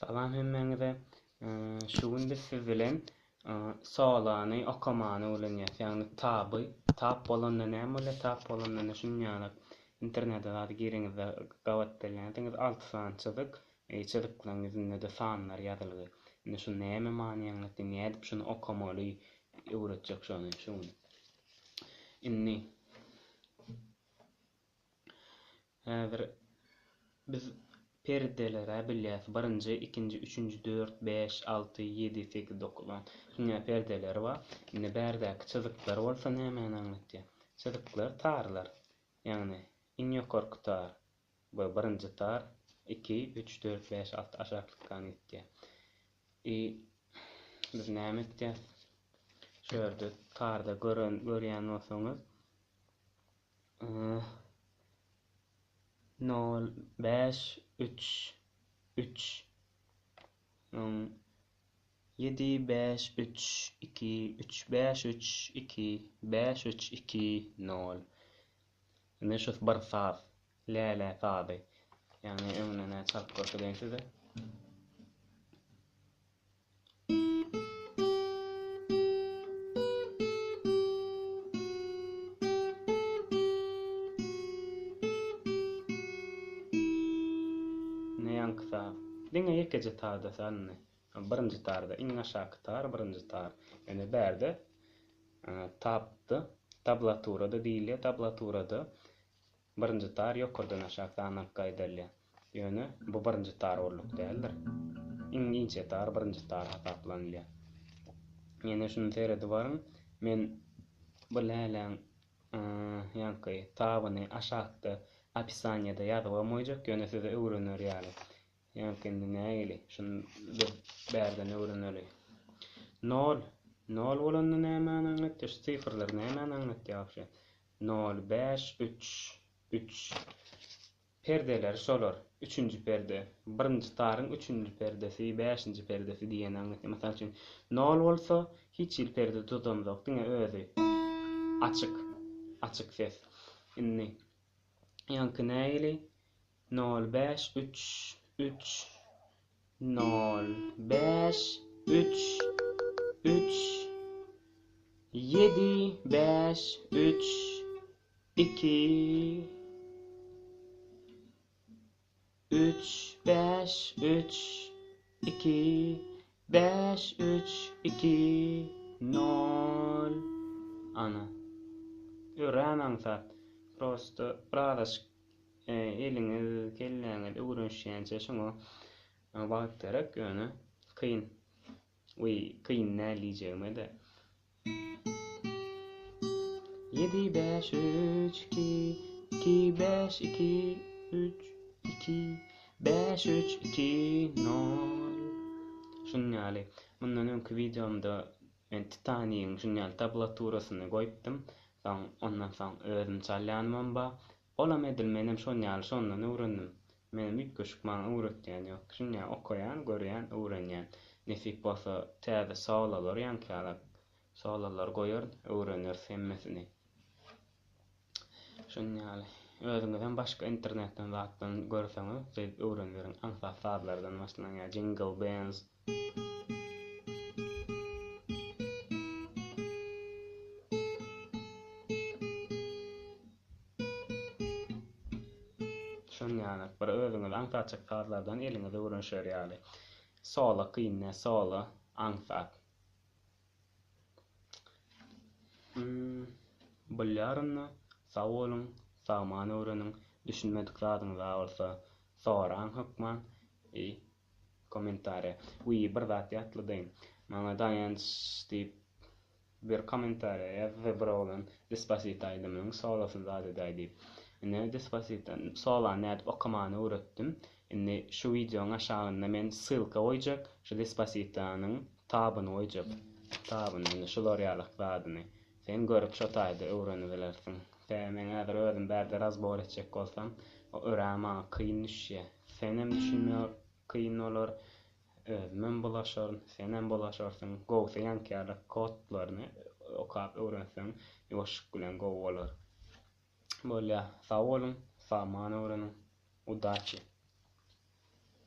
Salam hemmäňize. Şu gün biz siz bilen solany okamany öwrenýäs. Ýagny taby. Tab bolanda näme bolýar? Tab bolanda ine şuny ýaly internete zady gireňizde gabat gelýänsiňiz 6 sany çyzyk, e, çyzyklaryň ýüzünde-de sanlar ýazylgy. Indi şu näme many aňlatýar? Nädip şuny okamaly? Öwretjek şony şu gün. Indi Häzir biz perdeler-ä bilýäs. Birinji, ikinji, üçünji, dört, bäş, alty, ýedi, sekiz, dokuz, on. Şunýa perdeleri bar. Indi bärdäki çyzyklar bolsa nämäni aňlatýar? Çyzyklar tarlar. Ýagny iň ýokarky tar we birinji tar, iki, üç, dört, bäş, alty aşaklykdan gitýär. I biz näme etýäs? Şu ýerde tarda gören görýän bolsaňyz, Nol, bäş, üç, üç, soň ýedi, bäş, üç, iki, üç, bäş, üç, iki, bäş, üç, iki, nol. Indi şu bir saz, läle sazy. Ýagny öňünden çalyp görkezeýin size. Ine ýaňky saz. Diňe ýekeje tarda salyndy. Birinji tarda, iň aşaky tar birinji tar. Ýöne bärde tabda, tablaturada diýilýär, tablaturada Birinji tar ýokardan aşak sanalyp gaýdalýar. Ýöne bu birinji tar bolduk däldir. Iň inçe tar birinji tar hasaplanylýar. Ýene şuny seredip baryň. Men bu läläň ýaňky tabyny aşakda opisaniýada ýazybam goýjak, ýöne size öwrener ýaly. Ýaňky indi nägili? Şuny biz bärden öwreneli. Nol. Nol bolanda nämäni aňlatýar? Şu sifrler nämäni aňlatýar wapşe? Nol, bäş, üç, üç. Perdeleri şolar. Üçünji perde. Birinji taryň üçünji perdesi, bäşinji perdesi diýeni aňlatýar. Mysal üçin, nol bolsa, hiç hili perde duzamzok, diňe özi açyk, açyk ses. Indi, ýaňky nähili? Nol, bäş, üç, üç. Nol, bäş, üç, üç, ýedi, bäş, üç, iki, üç, bäş, üç, iki, bäş, üç, iki, nol. Ana. Örän aňsat. Prosta birazajyk Eliňiz, kelläňiz öwrenişýänçä şoňa wagt gerek, ýöne kyn. Wiý, kyn däl diýjegime-de. Ýedi, bäş, üç, iki, iki, bäş, iki, üç, iki, bäş, üç, iki, nol. Şunuň ýaly. Mundan öňki wideomda men Titanigiň şunuň ýaly tablaturasyny goýupdym. Soň ondan soň özüm çalýanymam bar. Olam edil menem şon ýaly şondan öwrendim. Menem üýtgeşik maňa öwretýän ýok. Şunýa okaýan, görýän, öwrenýän. Nesip bolsa täze sololar ýaňky ýalak sololar goýaryn, öwreneris hemmesini. Şon ýaly. Özüňizem başga internetden zatdan görseňiz şeýdip öwreniberiň. Aňsat sazlardan başlaň ýa Jingle Bells. Şon ýaly bir özüňiz aňsatjak sazlardan eliňiz öwrenişer ýaly. Solo kyn däl, solo aňsat. Bolýar onda. Sag boluň, sagman öwreniň. Düşünmedik zadyňyz bar bolsa soraň hökman. I kommentariýa. Wiý bir zat ýatladaýyn. Maňa Daýanç diýip Bir kommentariýa ýazdy bir oglan Despacito aýdymynyň solosyny zat edäý diýip. Indi Despacito solany nädip okamany öwretdim. Indi şu wideoň aşagynda men ssylka goýjak, şu Despacitonyň tabyny goýjak. Tabyny indi şular ýalak zadyny. Sen görüp şo taýda öwrenibilersiň. Sebäbi men häzir özüm bärde razbor etjek bolsam, o örän maňa kyn düşýär. Senem düşünmek kyn bolar. Özümem bulaşaryn, senem bulaşarsyň. Gowusy ýaňky ýaly kodlaryny okap öwrenseň ýuwaşlyk bilen gowy bolar. Bolýa, sag boluň, sagman öwreniň. Udaçi!